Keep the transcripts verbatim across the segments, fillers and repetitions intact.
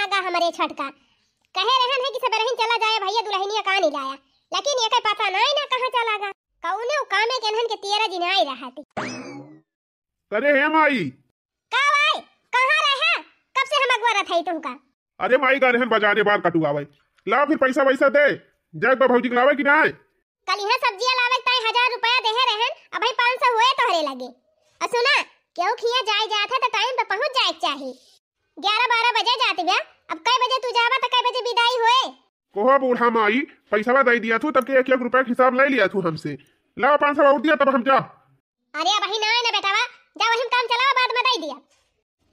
लगा हमरे छोटका। कहे रहन है कि सबेरहिन चला जाए भइया दुलहिनिया का नहीं लाया, लेकिन एके पता नाई ना कहाँ चला गा। कौनो कामे के इन्हन के तेरा जिनाई रहती। करे हे माई। का भाई, कहाँ रहे? कब से हम अगुआ रहत हई तुमका? अरे माई, गा रहन बजारे बार कटुआवे। ला फिर पैसा वैसा दे, जाए बा भौजी के लावे कि नाई? कल यहाँ सब्जिया लावे के ताई हजार रुपया देहे रहन, अबही पाँच सौ हुए तोहरे लगे। और सुना, केहू खिया जाए जात है तो टाइम पे पहुँच जाए के चाही। ग्यारह बारह बजे जात बा, अब कै बजे तू जाबा तो कै बजे विदाई होए? कोहो बूढ़ा माई, पैसवा दे दिया थू, तब के एक एक रुपया के हिसाब ले लिया थू हमसे। लाओ पाँच सौ और दिया, तब हम जा। अरे अबही नाई ना बेटावा, जा वही काम चलावा, बाद में दे दिया।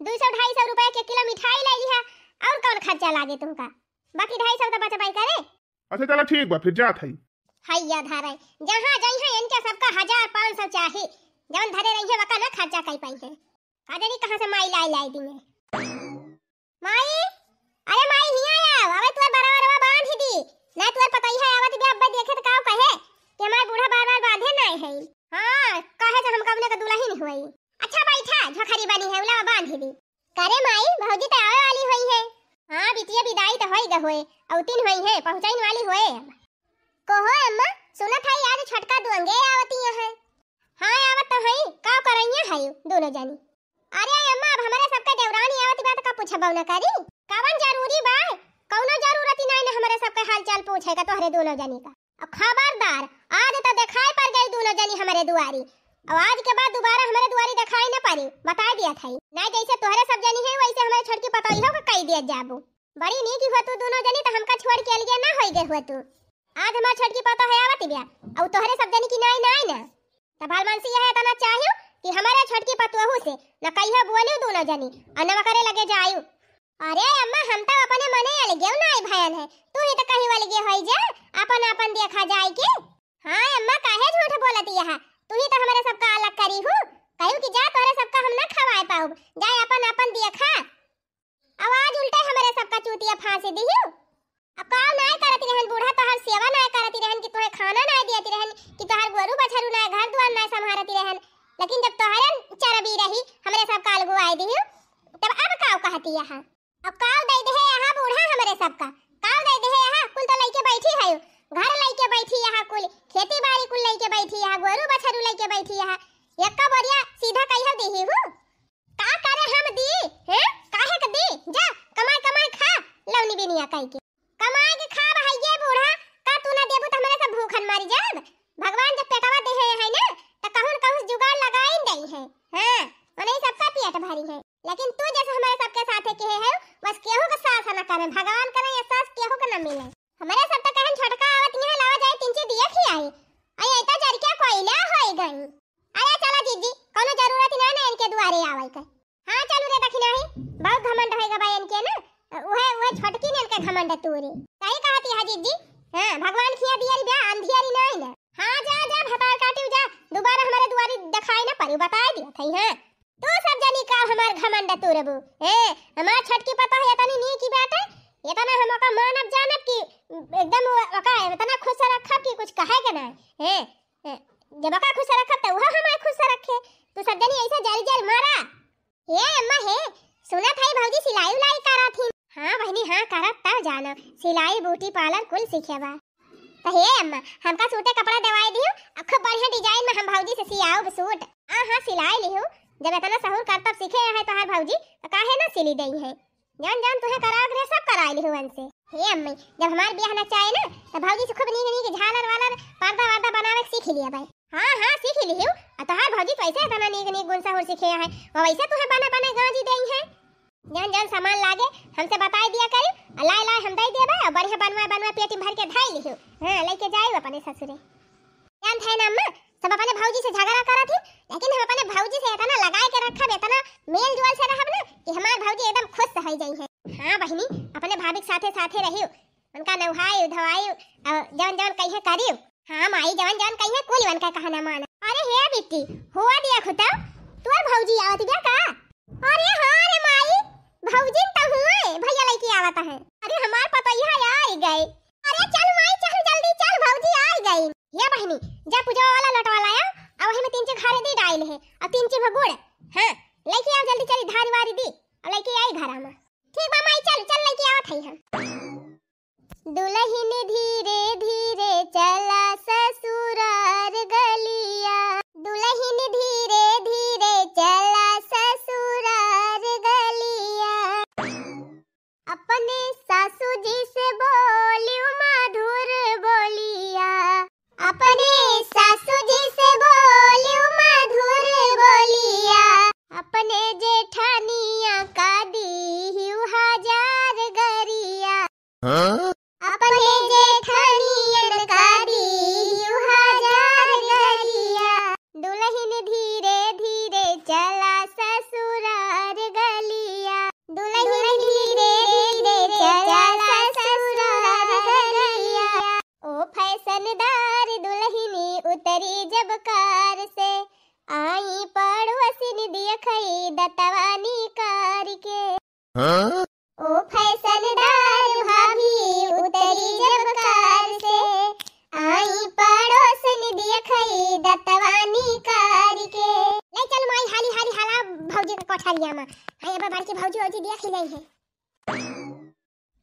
दो सौ ढाई सौ रुपया के किलो मिठाई ले लिहा, और कौन खर्चा लागे तुमका? बाकी ढाई सौ तो बचबाई करे। अच्छा चला ठीक बा, फिर जात हई। हैया धरे, जहाँ जइहे इनके सबका हजार पाँच सौ चाही, जवन धरे रहिहे वका ना खर्चा कई पाई है। का जानी कहाँ से माई लाई लाई दी है। माई, अरे माई हिया आओ, अबे तुअर बड़ा बड़ा बांध ही दी, ना तुअर पतई है आवत भी अब्बे देखे तो काव कहे कि हमार बूढ़ा बार बार बांधे नाई है। हाँ, कहे तो हम कबने का दुलहिन हुई। अच्छा बैठा, झोखरी बनी है, उला बांध ही दी। करे माई, भौजी तो आवे वाली हुई है। हाँ बिटिया, विदाई तो होई ग होए, औतिन हुई है, पहुँचाइन वाली होए। कोहो अम्मा, सुनत हई आज छोटका दुअंगे आवतिया है। हाँ आवत तो हई, का करइया है दोनों जनी? अरे अम्मा, अब हमरे सबके देवरानी आवत बा त का पूछबो न करी? कवन जरूरी बा? कौनो जरूरत ही नाई न हमरे सबके हालचाल पूछे का तोहरे दोनों जनी का। अब खबरदार, आज तो देखाई पड़ गई दोनों जनी हमरे दुआरी। अब आज के बाद दोबारा हमरे दुआरी देखाई न पड़ी, बताई दिया था। नाई जैसे तोहरे सब जनी है वैसे हमरे छोटकी पतोहियो का कई दिया जाबू। बड़ी नीक हुआ तू दोनों जनी, तो हमका छोड़ के अलगे ना होई गए हुआ तू। आज हमार छोटकी पतोह है आवत बिया, अउ तोहरे सब जनी की नाई नाई ना। तब भलमानसी यह इतना चाहियो कि हमारे छोटकी पतोहू से न कहियो बोलियो दोनों जनी, और न ओकरे लगे जायु। अरे अम्मा, हम तो अपने मने अलगे नाई भयन है, तू ही तो कहीं अलगे होई जा, अपन अपन देखा जाए के। हाँ अम्मा, काहे झूठ बोलत यह, तू ही तो हमारे सबका अलग करी हूँ, कहू कि जा तोहरे सबका हम ना खवाए पाउब, जाए अपन अपन देखा। अब आज उल्टे हमरे सबका चूतिया फांसी दिहियो। अब काम नाय करती रहन बूढ़ा, तोहर सेवा नाय करती रहन कि तोहे खाना नाय दियती रहन कि तोहर गोरू बछरू नाय, घर दुआर नाय संभारती रहन। लेकिन जब तोहरे चरबी रही, हमरे सबका अलगुआई दिहियो, तब अब काव कहती यहाँ? अब काव दे दे यहाँ बूढ़ा हमरे सबका, काव दे दे यहाँ? कुल तो लइके बैठी है, घर लइके बैठी यहाँ, कुल खेती बाड़ी कुल लइके बैठी यहाँ, गोरू बछरू लइके बैठी यहाँ। यक्का बोरिया सीधा कहियो दिहियो। का करे हम दी, हैं? काहे के दी? जा, कमाई कमाई खा, लौनी बिनिया कई के। कमाई के खा भइये बूढ़ा, का तू ना देबू त हमरे सब भूखन मरी जाब। भगवान जब पेटवा देहे है ना, त कहूँ न कहूँ जुगाड़ लगाइन दई है। हाँ, ओने सबका पेट भरी है। लेकिन तू जैसे हमरे सबके साथे केहे है, बस केहू के सास न करे, भगवान करे या सास केहू के न मिले। हमरे सब त कहन छोटका आवत यहाँ लावा जाए, तिनची दिया खियाई। आई, आई तो जरिका कोयला होई गई। अरे चला जीजी, कौनो जरूरत ही ना ना इनके दुआरे आवे के। हाँ चलू रे दखिनाही, बहुत घमंड होई गबा इनके ना, उहे, उहे छोटकी ने इनके घमंड तूरी। सही कहती है जीजी, हाँ भगवान खिया दियरी बा, अंधियरी नहीं ना। हाँ जा, जा भतार काटियो जा, दोबारा हमारे दुआरी दिखाई ना पड़ी, बताई दिया था, हाँ। तू सब जनी का हमार घमंड तूरबू, ए, हमार छोटकी पतोह इतनी नीक बाटे, इतना हम ओका मानब जानब कि एकदम ओ-, ओका इतना खुश रखब कि कुछ कहे के ना, ए, ए, जब ओका खुश रखब त उहो हमार खुश रखे। तू सब जनी ऐसे जल जल मारा। हे अम्मा हे, सुनत हई भौजी सिलाई उलाई करत ही। हाँ बहिनी हाँ, करत तब जाना, सिलाई ब्यूटी पार्लर कुल सीखे बा। त हे अम्मा, हमका सूटे कपड़ा देवाई दियो, आ खूब बढ़िया डिजाइन में हम भौजी से सियाउब सूट। हाँ हाँ सिलाई लिहू, जब इतना सहूर करतब सीखे है तोहार भौजी, त काहे ना सिली दई है। जौन जौन तुहे करावे के रहे, सब कराई लिहू उनसे। हे अम्मी, जब हमार बियाह नचाए ना, त भौजी से खूब नीक नीक झालर वालर, पर्दा वर्दा बनावे के सीख लिया भाई। हाँ हाँ, सीख लिहू। आ तोहार भौजी तो ऐसे इतना नीक नीक गुण सहूर सीखे है, वो वैसे तुहे बना बना गांजी देई है। जौन जौन सामान लागे, हमसे बताई दिया करी, आ लाए लाए हम दई देबे, और बढ़िया बनवा बनवा पेटी में भर के धाई लिहू। हाँ, लेके जाई अपने ससुरे। जानत है ना अम्मा, सब अपने भौजी से झगड़ा करत ही, लेकिन हम अपने भौजी से इतना लगाए के रखब, इतना मेल जोल से रहब ना कि हमार भौजी एकदम खुश हो जाई है। हाँ बहिनी, अपने भाभी के साथे साथे रहियो, उनका नहाई धोवाई, और जौन जौन कहिए करियो। हाँ माई, जौन जौन कहिए कुल उनका कहना माना। अरे हे बिट्टी, हुआ दिया खुता, तोर भौजी आवत बिया का? अरे हाँ रे माई, भौजी तो हुए, भैया लेके आवत है। अरे हमार पतोहिया आई गए। अरे चल माई, चल जल्दी चल, भौजी आई गई। हे बहिनी, जा पूजा वाला लोटवा लाया, और वही में तीन ची खारे दी डाइल है, और तीन ची गुड़। हाँ, लेके आओ जल्दी, चली धारी वारी दी, और लेके आई घर में। ठीक बा माई, चल, चल लेके दतवा निकार के। हाँ? ओ फैशनदार भाभी उतरी जब कार से, आई पड़ोसन देखई दतवा निकार के। ले चल माई, हाली हाली हाला भौजी के कोठरिया में। हाय, अब बड़की भौजी, भौजी देख ही नहीं है।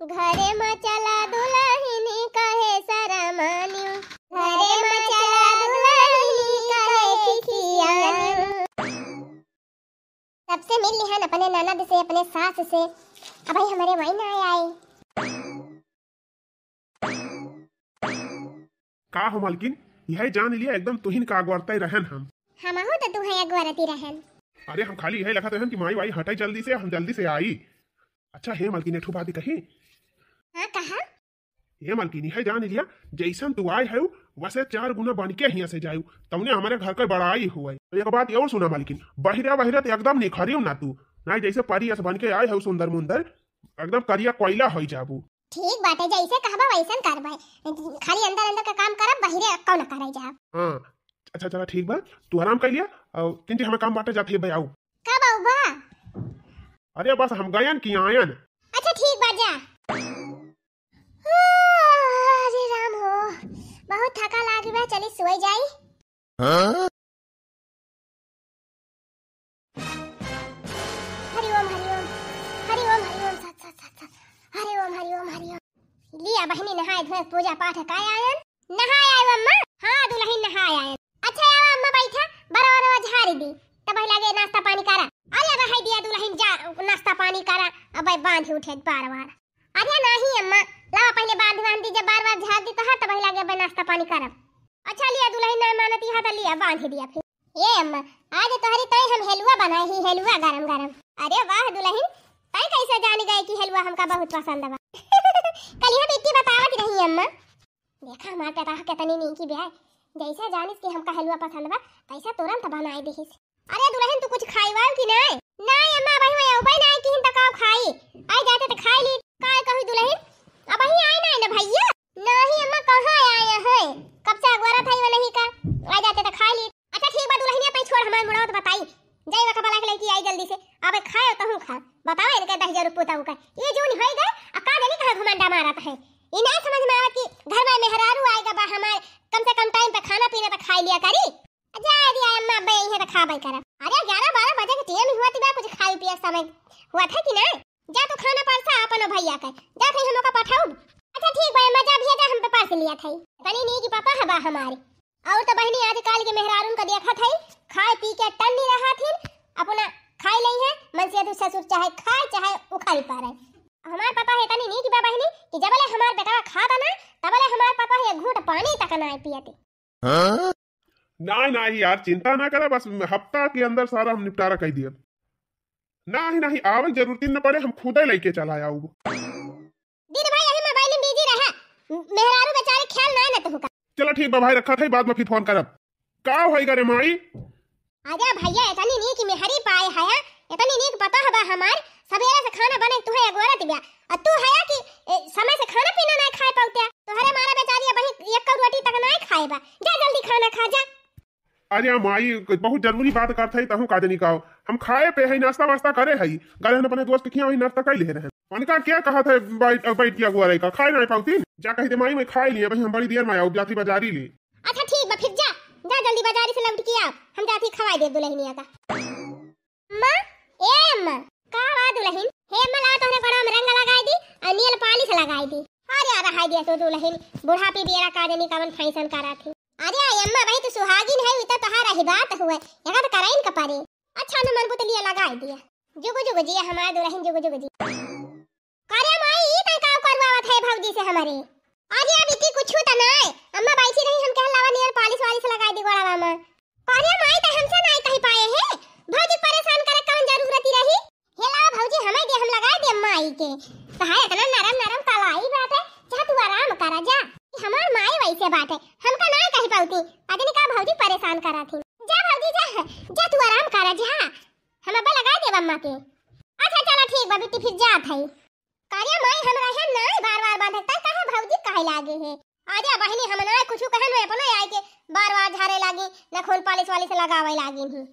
घरे में चला दुलहिनी कहे सरमानियो, घरे में चला दुलहिनी कहे खिसियानियो। सबसे मिल लिहन अपने ननद से, अपने सास से। अबही हमरे वही ना आए। का हो मालकिन, यह जान लिया एकदम तुहिन का अगवरते रहन हम। हमहू तो तुहे अगवरती रहन। अरे हम खाली यह लखत रहन कि माई वाई हटे जल्दी से, हम जल्दी से आई। अच्छा हे मालकिन, एक ठो बात कही। हाँ, कहा। हे मालकिन, यह जान लिया, जैसन तू आए है, वैसे चार गुना बन के हियाँ से जायु, तौने हमारे घर का बड़ाई हुआ है। तो एक बात और सुना मालकिन, बहिरा बहिरा तो एकदम निखरियो ना तू, ना जैसे परी अस बन के आए है सुंदर मुंदर, एकदम करिया कोयला होई जाबू। ठीक बाटे, जैसे कहबा वैसन करबे। खाली अंदर अंदर का काम करब, बहिरे कौन करे जाब। हाँ, अच्छा चला ठीक बा, तू आराम कर लिया। और किंची हमें काम बाटे, जात ही बे आऊ। कब आऊ बा? अरे बस हम गयन कि आयन। अच्छा ठीक बा, जा। अरे राम हो, बहुत थका लागी बा, चली सोई जाई। हाँ? हरि ओम, हरि ओम, हरि ओम, हरि ओम, सत, सत, सत, सत। हरि ओम, हरि ओम, हरि ओम। लिया बहिनी नहाए धोए पूजा पाठ काय आयन? नहाए आयो अम्मा? हाँ दुलहिन नहाए आयन। अच्छा आवा अम्मा बैठा, बरवा बरवा झाड़ी दी। तब लागे नाश्ता पानी करा। अरे रहाई दिया दुलहिन जा नाश्ता पानी करा। अब बांध उठे बार बार। अरे नाही अम्मा, लावा पहिले बांध बांध दी, जब बार बार झाड़ दी तो हर तब लागे अब नाश्ता पानी करब। अच्छा लिया दुलहिन ना मानती है तो लिया बांध दिया फिर। ए अम्मा, आज तोहरी ताई हम हेलुआ बनाए ही, हेलुआ गरम गरम। अरे वाह दुलहिन, ताई कैसे जान गए कि हेलुआ हमका बहुत पसंद बा? कल यह बिट्टी बतावत रही अम्मा। देखा हमार पेटाह केतनी नीकी बा, जैसे जानिस कि हमका हलवा पसंद बा, तैसे तुरंत बनाए दिहिस। अरे दुलहिन, तू कुछ खाई वाल कि नाय? नाय अम्मा, अबही मैं उबे नाय किहिन त का खाई? आई जाते त खाई ली। काय कही दुलहिन, अबही आए नाय ना भैया? नाही अम्मा, कहाँ आए हैं? कब से अगोरत है वो नहीं का? आई जाते त खाई ली। अच्छा ठीक बा दुलहिनिया, तई छोड़ हमार मुड़वा त बताई। जाई वका बला के लइके आई जल्दी से। अबे खाए तहूँ खा। बताओ इनके दहिजरू पुताऊ का। ये जून होई गए, आ का जानी कहाँ घुमंडा मारत है। ई ना समझ में आवत कि घर में मेहरारू आएगा बा हमार, कम से कम टाइम पे खाना पीना तो खाई लिया करी। जा दिया अम्मा, अबे यहीं तो खाबे करब। अरे ग्यारह बारह बजे के टाइम हुआ बा, कुछ खाए पिए समय हुआ था कि ना? जा तू खाना परसा अपनो भैया के, जा थे हम ओका पठाउब। अच्छा ठीक बा अम्मा, जा भैया जा, हम तो परस लिया था। तनी नीक पता है बा हमारे। और तो बहिनी आजकल के मेहरारून का देखत है, खाए पी के टन्नी रहा थिन, अपना खाई लई है, मन से ससुर चाहे खाए चाहे उखाड़ी पारे। हमार पता है तनी नीक बा बहिनी कि जबले हमार बेटा खाता ना, तबले हमार पता है घूंट पानी तक ना पियते। हाँ? नाही नाही यार, चिंता ना करा, बस हफ्ता के अंदर सारा हम निपटारा कर दिया। नाही नाही, आवन जरूरत न पड़े, हम खुदे लेके चला आऊब। दिन भर यही मोबाइल में बिजी रहा, मेहरारू बेचारे ख्याल ना न तुहका। चलो ठीक बा भाई, रखा था, बाद में फिर फोन करब। का होई गा रे माई? अरे भैया, इतनी नीक मेहरी पाए है, इतनी नीक पता है बा हमार, सबेरे से खाना बने तुहे अगोरत बा, और तू है कि ए, समय से खाना पीना ना खाए पाउते, तोहरे मारा बेचारी अबही एक रोटी तक ना खाए बा। जा जल्दी खाना खा जा। अरे माई, बहुत जरूरी बात करत है, तहूँ का जनी का। हम खाए पे है, नाश्ता वास्ता करे है, गए हम अपने दोस्त के खिया वही नाश्ता कर ले रहे। उनका क्या कहा था बैठ बैठ के अगुआ रही का, खाए ना पाउती। जा कही दे माई, मैं खाए लिए, अबही हम बड़ी देर में आऊब, जाती बाजारी ले। अच्छा ठीक बा, फिर जा, जा जल्दी बाजारी से लौट के आओ, हम जाती खवाई दे दुलहिनिया का। अम्मा, ए अम्मा। का बा दुलहिन? हे अम्मा, लाओ तोहरे गोड़वा में रंग लगाई दी और nail polish लगाई दी। अरे यार, हाय दिया तो दुलहिन, बुढ़ापी बेरा का जनी कवन फैशन करा थी। अरे अम्मा, भाई तू सुहागिन है, उ तो तोहार रही बात हुए, यहाँ तो कराइन का परे। अच्छा न मन बुतलिया लगाई दिया। जुगु जुगु जिया हमार दुलहिन, जुगु जुगु जिया। करे माई, ई तै का करवावत है भौजी से हमरे? अरे अब इतनी कुछ तो नाय, अम्मा बैठी रही, हम कहन लावा nail polish वालिश लगाई दी गोड़वा में। करे माई, तै हमसे नाय कही पाए है, भौजी परेशान करे कौन जरूरत ही रही? हे लावा भौजी, हमें दे, हम लगाई दे अम्मा आई के। कहा इतना नरम नरम कलाई बाटे, जा तू आराम करा जा। हमार माई वैसे बाटे, हमका नाय कही पाउती, अजनी का भौजी परेशान करा थी। जा भौजी जा, जा तू आराम करा जा, हम अब्बे लगाई देब अम्मा के। अच्छा चला ठीक बा बिट्टी, फिर जात है। करे माई, हम रहे नाय बार बार बांधे, तै काहे भौजी कहे लागे है? अरे बहिनी, हम नाय कुछ कहन, वे अपने आए के बार बार झारे लागी, नखून polish वालिश लगावे लागी ही।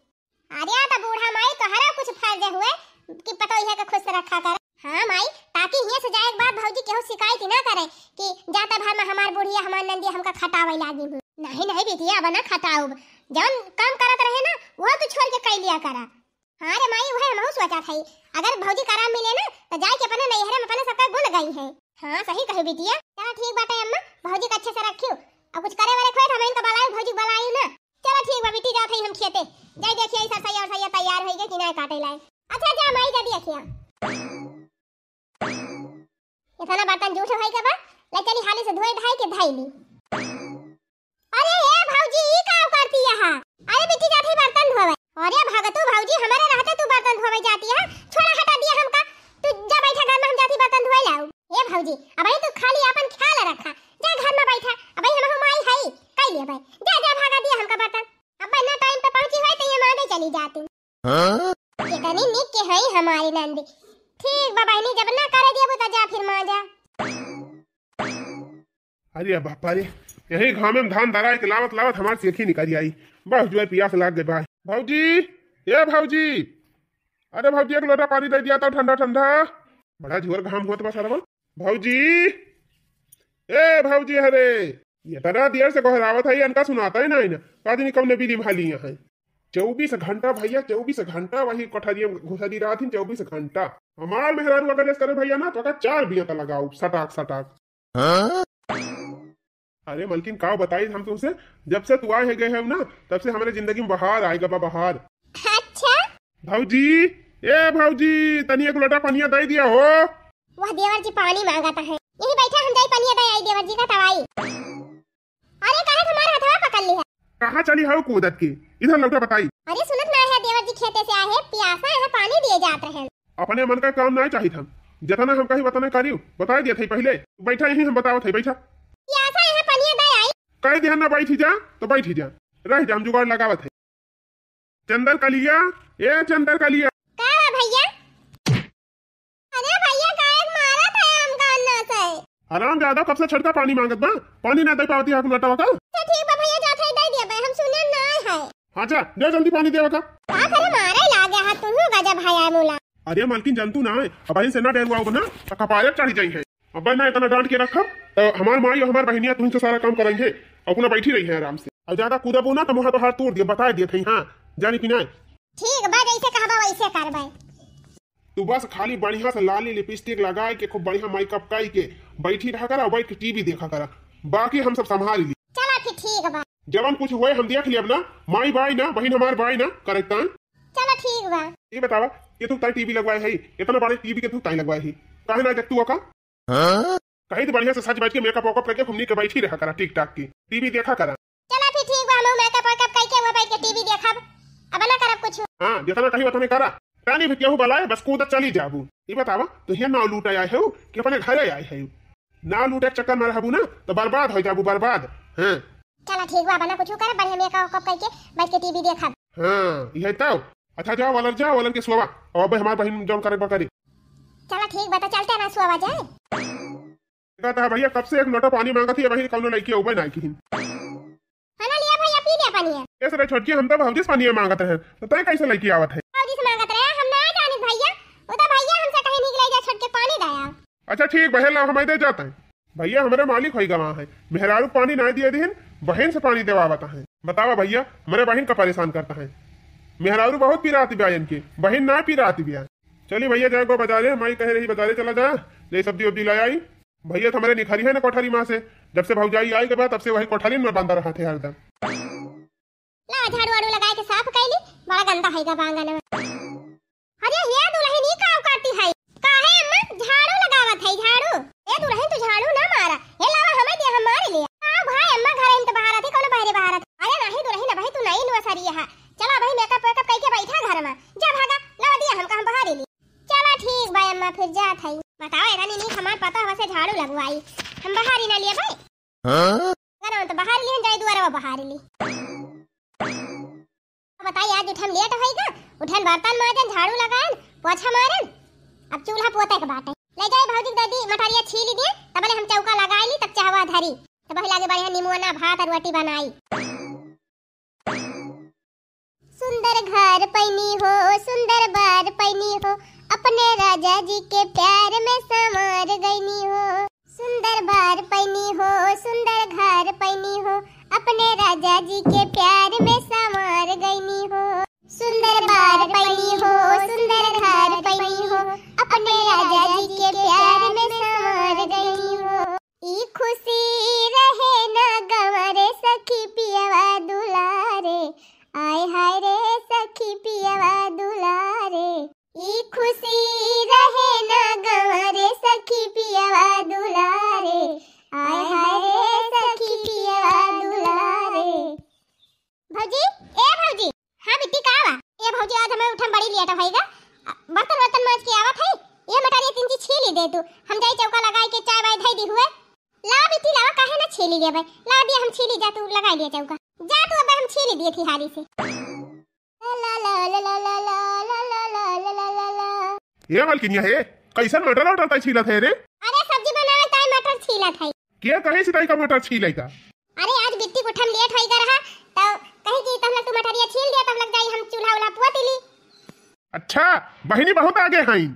अरे तो बूढ़ा माई, तोहरा कुछ फर्ज हुए कि पतोहिया के खुश रखा कर। हाँ माई, ताकि हियाँ से जाए के बाद भौजी केहू शिकायत ही ना करे कि जाता भर में हमार बुढ़िया, हमार नंदी हमका खटावे लागी हूँ। नहीं, नहीं बिटिया, अब ना खटाउब। जौन काम करत रहे ना, वह तू छोड़ के कई लिया करा। हाँ रे माई, वह हमहू सोचत हई, अगर भौजी के आराम मिले ना, तो जाए के अपने नैहरे में अपने सबका गुण गई है। हाँ, सही कही बिटिया। चला ठीक बाटे अम्मा, भौजी के अच्छे से रखियो। अब कुछ करे वाले खोए तो हम इनका बुलायु, भौजी के बुलायु ना। चला ठीक बा बिटी, जात हई हम खेते। जाई देखिए ई सरसैया उरसैया तैयार होई गए कि ना काटे लाए। अच्छा जा माई, जा देखिया। इतना बर्तन जूठ होई के बा, ले चली हाली से धोए धाई के धाई ली। अरे ए भौजी, ई का करती है? अरे बिटी जात हई बर्तन धोवे। अरे भगतू भौजी, हमारे रहते तू बर्तन धोवे जाती है, छोड़ा हटा दिया हमका। तू जा बैठा घर में, हम जाती बर्तन धोए लाऊ। ए भौजी, अबही तू खाली आपन ख्याल रखा, जा घर में बैठा, अबही हम माई हई, कई लेबे। जा जा भागा दिया हमका बर्तन। अब ना टाइम पे पहुंची होई तो ये माने चली जाती। हाँ? कितनी निक के हई हमारी नंदी। ठीक बा बहिनी, जब ना करे देबू तो जा फिर माँ जा। अरे बापा रे, यही घामे में धान दराए के लावत लावत हमार सेखी निकल आई। बस जुए पियास लाग गए भाई। भौजी, ए भौजी, अरे भौजी एक लोटा पानी दे दिया तो ठंडा ठंडा। बड़ा जोर घाम होत बा सरवा। भौजी, ए भौजी, अरे इतना देर से गोहरावत है, इनका सुनाता ही नहीं ना। का जानी कौन बिरी भाली यहाँ है। चउबीस घंटा भैया, चउबीस घंटा वही कोठरिया में घुसरी रहत हिन, चउबीस घंटा। हमार मेहरारू अगर ऐस करे भैया ना, तो का चार बिया त लगाऊ, सटाक, सटाक। हाँ? अरे मलकिन, का बताई हम तुमसे, जब से तू आए है गए है ना, तब से हमारे जिंदगी में बहार आए गबा, बहार। अच्छा? भौजी, ए भौजी, तनी एक लोटा पनिया दे दिया हो। वह देवर जी पानी मांगता है, यही बैठा, हम जाई पनिया दे आई देवर जी का तवाई। अरे काहे तुम्हारा हथवा पकड़ ली है? कहाँ चली हो कूदत के? इधर लौटा बताई। अरे सुनत ना है देवर जी खेते से आए हैं, प्यासा है, पानी दिए जात रहे। अपने मन का काम ना चाहित हम, जितना हम कही उतना करियो, बताई दिया थे पहले। बैठा यहीं हम बतावत है, बैठा। प्यासा है, पनिया दे आई। कह दिया ना बैठी जा, तो बैठी जा, रह जा, हम जुगाड़ लगावत है। चंदर कलिया, ए चंदर कलिया। का बा भैया? अरे भैया, काहे मारत है हमका अन्ना से? हराम ज्यादा, कब से छटका पानी मांगत बा, पानी ना दे पावती है कुलटवा का। तो ठीक बा भैया, जात है दे दिया बा, हम सुने ना है। हाँ जा, जा जल्दी पानी देवा का। का करे मारे लागे हाथ तुहू गजा भाया मुला। अरे मालकिन, जानतू ना है, अब से ना डेरवाओ ना, तो कपारे चढ़ जाई है। अब ना इतना डांट के रखब, तो हमार माई और हमार बहनिया तुमसे सारा काम करेंगे, अपना बैठी रही है आराम से। और ज्यादा कूदबो ना तो मुँह तो हाथ तोड़ दिया, बता दिए थे। हाँ, जानी कि नहीं? ठीक बा, जैसे कहबा वैसे करबे। तू बस खाली बढ़िया से लाली लिपस्टिक लगाए के, खूब बढ़िया मेकअप कई के बैठी रहा करा, बैठ के टीवी देखा करा, बाकी हम सब संभाल ली। चला फिर ठीक बा। जवन कुछ होए हम देख लियब ना, माई बाई ना, बहिन हमार बाई ना, करेक्ट टाइम। चला ठीक बा। ये बतावा, ये तू ताई टीवी लगवाए है, इतना बड़े टीवी के तू ताई लगवाए है, काहे ना देखतू का? हाँ? कहीं तो बढ़िया से सज बज के मेकअप वेकअप करके हमनी के बैठी रहा करा ठीक ठाक की, टीवी देखा करा। चला फिर ठीक बा, हम मेकअप वेकअप करके वो बैठ के टीवी देखब, अब ना करब कुछ। हाँ, जितना कही उतने करा। रानी भी केहू बलाए, बस कूदत चली जाबू। ये बतावा, तू ये नाव लूटे आए हो कि अपने घरे आए हो? नाव लूटे के चक्कर में रहबू ना, तो बर्बाद हो जाबू, बर्बाद। हाँ। चला ठीक बा, अब ना कुछ करब, बढ़िया मेकअप वेकअप करके बैठ के टीवी देखब। हाँ, यही तो। अच्छा, जा वलर, जा वलर के सोवा। और अब हमार बहिन जौन करे बा करी। चला ठीक बा, तो चलते ना सोवा जाए। कहता है भैया, कब से एक लोटा पानी मांगत ही, वही कौनो लड़की उबे ना किहिन। है ना, लिया भैया, पी लिया पानी है। कैसे रे छोटकी, हम तो भौजी से पानी मांगत रहे, तो तय कैसे लड़की आवत है? भौजी से मांगत रहे, हम ना जानित भैया, वो तो भैया हमसे कहीं निकले जा छोटके पानी दया। अच्छा ठीक बा, ला हम दे जाता है। भैया, हमरे मालिक होई गवा है, मेहरारू पानी ना दिए दिहिन, बहिन से पानी देवावत है। बतावा भैया, हमरे बहिन का परेशान करता है। मेहरारू बहुत पिरात बिया इनके, बहिन ना पिरात बिया। चली भैया, जाए गो बाजारे, माई कहे रही बाजारे चला जा, ले सब्जी उब्जी ले आई। भैया तो हमरे निखरी है ना कोठरी माँ से, जब से भौजाई आई के बाद तब से वही कोठरी में बंदा रहा थे हरदम। ला झाड़ू वाड़ू लगाए के साफ कैली, बड़ा गंदा है गा बांगन में। अरे हे दुल्हन, ई का करती है? काहे अम्मा झाड़ू लगावत है, झाड़ू? ए दुल्हन, तू झाड़ू ना मारा, ए लावा हमें दे, हम मार ले। आओ भाई अम्मा, घर में तो बाहर आती, कौन बाहरे बाहर आती? अरे नहीं दुल्हन, भाई तू नहीं नुआ सारी है, चला भाई मेकअप वेकअप करके बैठा घर में, जा भागा, लावा दिया हमका, हम बाहर ही ली। चला ठीक बा अम्मा, फिर जात है। बताओ एगनी नीक हमार पता हवा से झाड़ू लगवाई, हम बाहर ही ना लिए भाई। हाँ? घरवा तो बहार लिहन, जाई दुआरवा बहार ली। बताई, आज उठन लेट होई गा, उठन बर्तन माजन, झाड़ू लगान, पोछा मारन, अब चूल्हा पोते के बाटे। ले जाई भौजी के दे दी मटरिया छील दिए, तबले हम चौका लगाई ली, तब चहवा धरी, तब वही लागे बढ़िया निमोना भात और रोटी बनाई। सुंदर घर पैनी हो, सुंदर बर पैनी हो, अपने राजा जी के प्यार में संवर गईनी हो। सुंदर बर पैनी हो, सुंदर घर पैनी हो, अपने राजा जी के प्यार में संवर गईनी हो। सुंदर बर पैनी हो, सुंदर घर पैनी हो, अपने राजा जी के प्यार में संवर गईनी हो। ई खुशी रहे ना गंवा रे सखी पियवा दुलारे, आय हाय रे सखी पियवा दुलारे। ई खुशी रहे ना गंवा रे सखी पियवा दुलारे, आय हाय रे सखी पियवा दुलारे। भौजी, ए भौजी। हाँ बिट्टी, का बा? ए भौजी, आज हमें उठे में बड़ी लेट होइगा। बर्तन वर्तन माज के आवत है, ये मटर ये तीन चीज छीली दे तू, हम जाई चौका लगाई के चाय वाय धई दी हुए। लावा बिट्टी लावा, काहे ना छीली लेबे, लावा दिया हम छीली, जा तू लगाई लिया चौका, जा तू, अब हम छीली दिए थी हाली से। ला, ला, ला। ये मलकिनिया है, कैसन मटर वटर ताई छीलत है रे? अरे सब्जी बनावे ताई मटर छीलत है। के कहे से ताई का मटर छीले का? अरे आज बिट्टी उठे में लेट होइगा रहा, तो कही कि तब लग तू मटरिया छील दिया, तब लग जाई हम चूल्हा उल्हा पुआ तिली। अच्छा, बहिनी बहुत आगे हैं।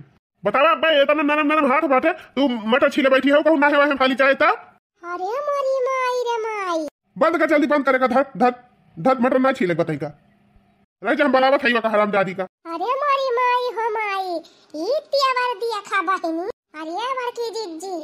बतावा अब्बे, इतना नरम नरम हाथ बाटे, तू मटर छीले बैठी हो, कहूँ ना है वहाँ खाली चाहे तब। अरे मोरी माई रे माई। बंद कर जल्दी, बंद करे का, धत, धत, धत, मटर ना छीले बताई का। रह जा, हम बनावत हई का हरामजादी का। अरे मोरी माई हो माई, ई तेवर दिया खा बहिनी। अरे बड़की जिज्जी,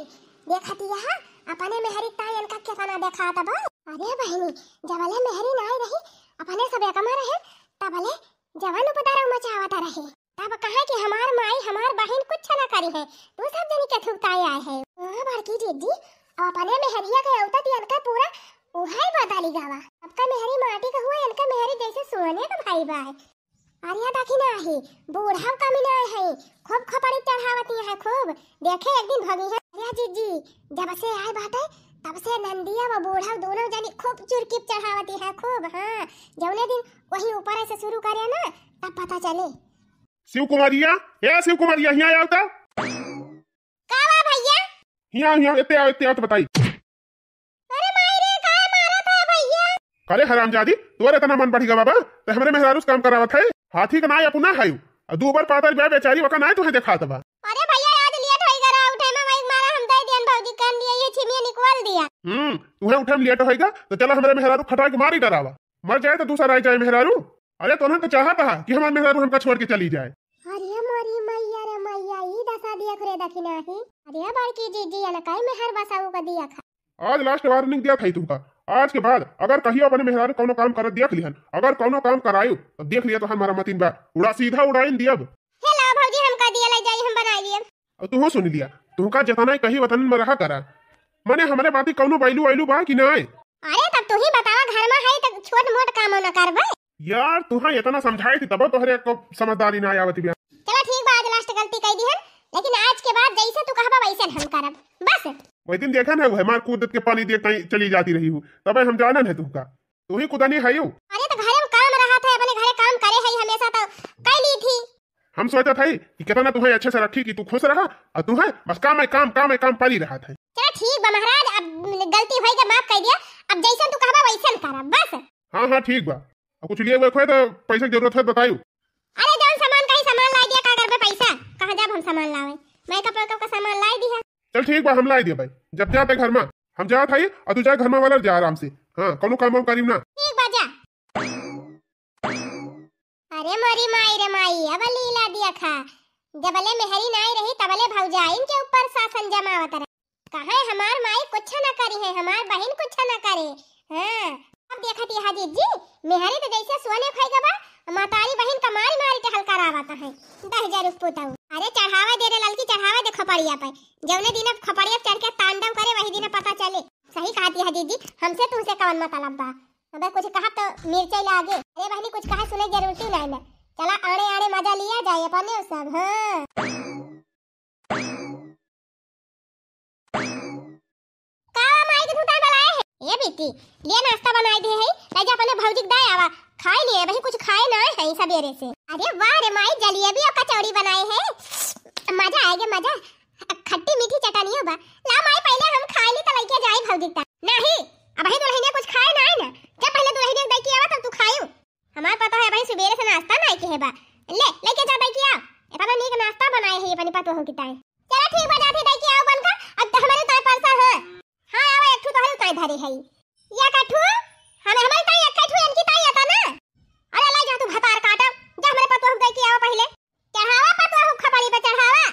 देखत यह अपने मेहरी ताई इनका केतना देखात बा। अरे बहिनी, जबले मेहरी नाई रही, अपने सब एकमा रहे, तबले जवन उपद्रव मचावत रहे। तब कहे कि हमार माई, हमार बहिन कुछ ना करी है, तू सब जनी के थुगताए आए है। हाँ बड़की जिज्जी, अब अपने मेहरिया के औतत इनका पूरा उहाई बदली गवा। सबका मेहरी माटी का हुआ, इनका मेहरी जैसे सोने का भाई बा है। अरे देखी ना ही, बूढ़ा कमी ना है, खूब खोपड़ी चढ़ावती है, खूब। देखे एक दिन भगी है। अरे जिज्जी, जब से आए बाटे, तब से नंदिया व बूढ़ा दोनों जनी खूब चुरकी चढ़ावती है, खूब। हाँ, जौने दिन वही ऊपर से शुरू करे ना, तब पता चले। शिव कुमारिया, ए शिव कुमारिया, हियाँ आओ तो। का बा भैया? हियाँ, हियाँ, एते आओ, एते आओ तो बताई। अरे माई रे, काहे मारत है भैया? अरे हरामजादी, तोर इतना मन बढ़ गवा बा, तो हमरे मेहरारू से काम करावत है। हाथी का नाय अपना है, और दू बार पातर बा बेचारी, वका नाय तुहे देखात बा। अरे भैया, आज लेट होई गरा उठे में, वही मारा हम दे दियन भौजी, कान दिया, ये छिमिया निकल दिया। हम्म, तुहे उठे में लेट होइगा, तो चला हमरे मेहरारू खटाई के मारी डरावा। मर जाए तो दूसरा रह जाए मेहरारू। अरे तोहन तो चाहत हा कि हमार मेहरारू हमका छोड़ के चली जाए। अरे मोरी मैया रे मैया, ई दशा दिया करे देखी नाही। अरे बड़की जिज्जी, अनकाई मेहर बसाऊ का दिया खा। आज last warning दिया था तुमका, आज के बाद अगर कहियो अपने मेहरारू कौनो काम करत देख लिहन, अगर कौनो काम करायो तो देख लिया तोहर मरम्मतिन बा, उड़ा सीधा उड़ाइन दियब। हे ला भौजी, हमका दिया ले जाई, हम बनाई लियब। और तुहो सुन लिया, तुमका जतना ही कही वतन में रहा करा, मने हमरे बाती कौनो वैल्यू वैल्यू बा कि नाय? अरे तब तू ही बतावा, घर में है तो छोट मोट काम न करबे। यार तुहा इतना समझाई थी तब तोहरे को समझदारी ना आवत बिया। चला ठीक बा, आज last गलती कह दी है, लेकिन आज के बाद जैसे तू कहबा वैसे हम करब बस। वही दिन देखा ना, वह मार कूद के पानी देख कहीं चली जाती रही हूँ, तब हम जानन है तुमका, तू ही कुदानी है यू। अरे तो घरे में काम रहा था, अपने घरे काम करे है हमेशा तो कर ली थी। हम सोचत हई कि कितना तुहे अच्छे से रखी कि तू खुश रहा, और तुहे बस काम है काम, काम है काम पड़ी रहा था। चला ठीक बा महाराज, अब गलती होई के माफ कर दिया, अब जैसन तू कहबा वैसन करब बस। हाँ हाँ ठीक बा, और कुछ लिए हुए खोए तो पैसे की जरूरत है बतायू। अरे जौन सामान कहीं सामान ला दिया, का करबे पैसा, कहाँ जाब हम सामान लावे, मैं का का सामान ला दिया। चल ठीक बा, हम ला दिया भाई, जब जाते घर में हम जात हई, और तू जाए घर में वाला जा आराम से। हाँ कौनो काम वाम करी ना। ठीक बा जा। अरे मोरी माई रे माई, अब लीला दिया खा। जबले मेहरी नाई रही तबले भौजाइन के ऊपर शासन जमावत रहे। कहे हमार माई कुछ न करी है, हमार बहिन कुछ न करे। हाँ, अब देखत यह जिज्जी, मेहरी तो जैसे सोने खाई गबा, महतारी बहिन का मारी मारी टहल करावत है। दह हजार रुपये तो। अरे चढ़ावा दे रे ललकी, चढ़ावा दे खपड़िया पे। जौने दिन अब खपड़िया पे चढ़ के तांडव करे वही दिन पता चले। सही कहती है जिज्जी, हमसे तुमसे कौन मतलब बा। अबे कुछ कहा तो मिर्चा लागे। अरे बहनी, कुछ कहा सुने जरूरत ही नहीं ना। चला आड़े आड़े मजा लिया जाए अपने सब। हाँ। का माई के धुताई बनाए है? ए बेटी, लिए नाश्ता बनाए दे है, ले जा अपने भौजी के दे आवा। खाए लिए, वही कुछ खाए ना है सबेरे से। अरे वाह रे माई, जलेबी और कचौड़ी बनाए है, मजा आएगा मजा। खट्टी मीठी चटनियो बा। ला माई, पहले हम खाए ली तो लइके जाई भौजी तक। नहीं, अबही दुल्हनिया कुछ खाए ना है ना। जब पहले दुल्हनिया के दे के आवा तब तू खायू। हमार पता है, अबही सुबेरे से नाश्ता नाई किहे बा। ले, लेके जा दाई के आव। एतना नीक नाश्ता बनाए है अपनी पतोह की ताई। चला ठीक बा, जात ही दाई के आव बन का। अब तो हमरे ताई परसा है। हाँ, आवा, एक ठू तोहरे ताई धरे है। या कठू, हमें हमरे ताई एक ठू इनकी ताई आता ना। अरे लाई जा तू भतार काटा, जा हमरे पतोह दाई के आवा पहिले। चढ़ावा पतोह खपड़ी पे चढ़ावा।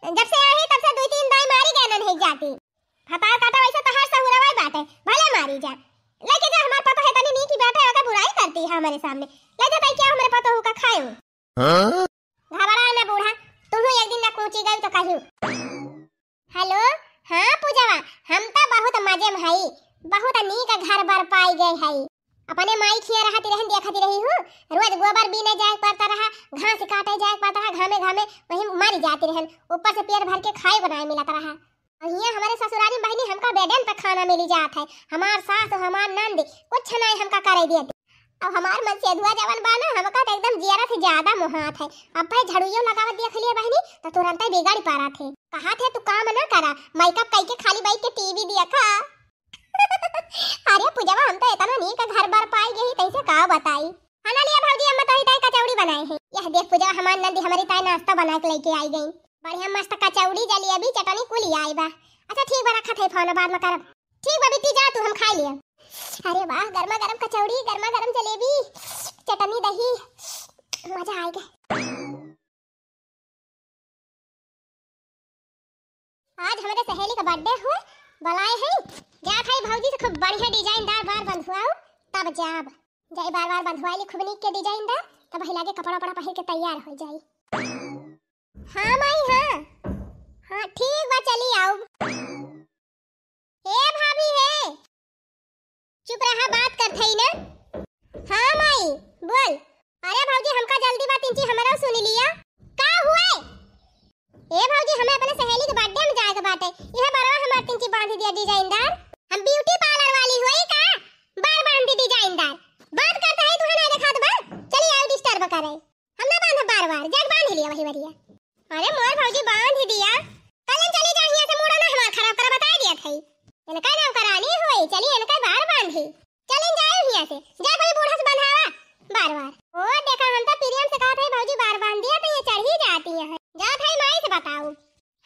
जब से आई तब से दुई तीन दाई मारी गए नहीं जाती। भतार काटा वैसे तहार सहुरवाई बाटे, भले मारी जा। लेके जा हमार पतोह है तनी नीक ही बाटे, अगर बुराई करती है हमारे सामने। ले जा ताई के आव हमरे पतोह का खायो। हाँ? घबरा ना बूढ़ा, तुहू एक दिन ना कूची गई तो कहियो। हेलो, हाँ पूजवा, हम तो बहुत मजे में हई, बहुत नीक घर बर पाई गए हई। अपने माई खिया रहती रहन, देखती रही हूँ, रोज गोबर बीने जाए पड़ता रहा, घास काटे जाए पड़ता रहा, घामे घामे वही मर जाती रहन, ऊपर से पेट भर के खाए को नाय मिलत रहा। और हियाँ हमारे ससुरारी में बहिनी हमका बेडन पे खाना मिली जात है, हमार सास और हमार नंद कुछ नाय हमका करे दिए। अब हमार मनसेधुआ जवन बा ना, हमका तो एकदम जियरा से ज्यादा मोहात है। अब भाई झड़ुइयो लगावत देख लिए बहिनी, तो तुरंते बिगड़ पारत है। कहा थे तू काम ना करा, मेकअप कई के खाली बैठ के टीवी देखा। अरे पूजवा, हम तो इतना नीक घर बर पाई गई, तैसे का बताई। खाना लिया भौजी, अम्मा तोरी ताई कचौड़ी बनाए हैं। यह देख पूजवा, हमार नंदी हमारी ताई नाश्ता बना के लेके आई गई। बढ़िया मस्त कचौड़ी, जलेबी, चटनी कुल आई बा। अच्छा ठीक बा, रखत है फोन, बाद में करब। ठीक बा बिट्टी, जा तू, हम खा लिया। अरे वाह, गर्मा गर्म कचौड़ी, गर्मा गर्म जलेबी, चटनी, दही, मजा आएगा। आज हमरे सहेली का बर्थडे हुए, बुलाए हैं। जात है भौजी से खूब बढ़िया डिजाइनदार बार बंधुआऊ, तब जाब। जाई बार बार बंधुआई ली खूब नीक के डिजाइनदार, तब ही लागे कपड़ा उपड़ा पहिर के तैयार हो जाई। हाँ माई, हाँ। हाँ ठीक बा, चली आउब। हे भाभी हे, चुप रहा, बात करत हई ना। हाँ माई, बोल। अरे भौजी, हमका जल्दी बा, तिनची हमरो सुन लिया। का हुए? ए भौजी, हमें अपने सहेली के बर्थडे में जाए के बाटे, इहे बरवा हमार तिनची बांध दिया डिजाइनदार। हम ब्यूटी पार्लर वाली होई का? बार बांध दी डिजाइनदार। बात करत हई, तुहे ना देखात बा? चली आउ, डिस्टर्ब करे। हम ना बांधब बार बार, जाके बांध लिया वही बरिया। अरे मोर भौजी, बांध ही दिया। कल चली जा हियां से, मूड़ा ना हमार खराब करा, बताई दिया थई। इनका नौकरानी होई, चली इनका बार बांधी। चली जाए हियां से, जा कोई बूढ़ा से बंधावा बार बार। ओ देखा, हम तो प्रियम से कहत है भौजी बार बांध दिया तो ये चढ़ ही जाती है। जा भाई माई से बताओ।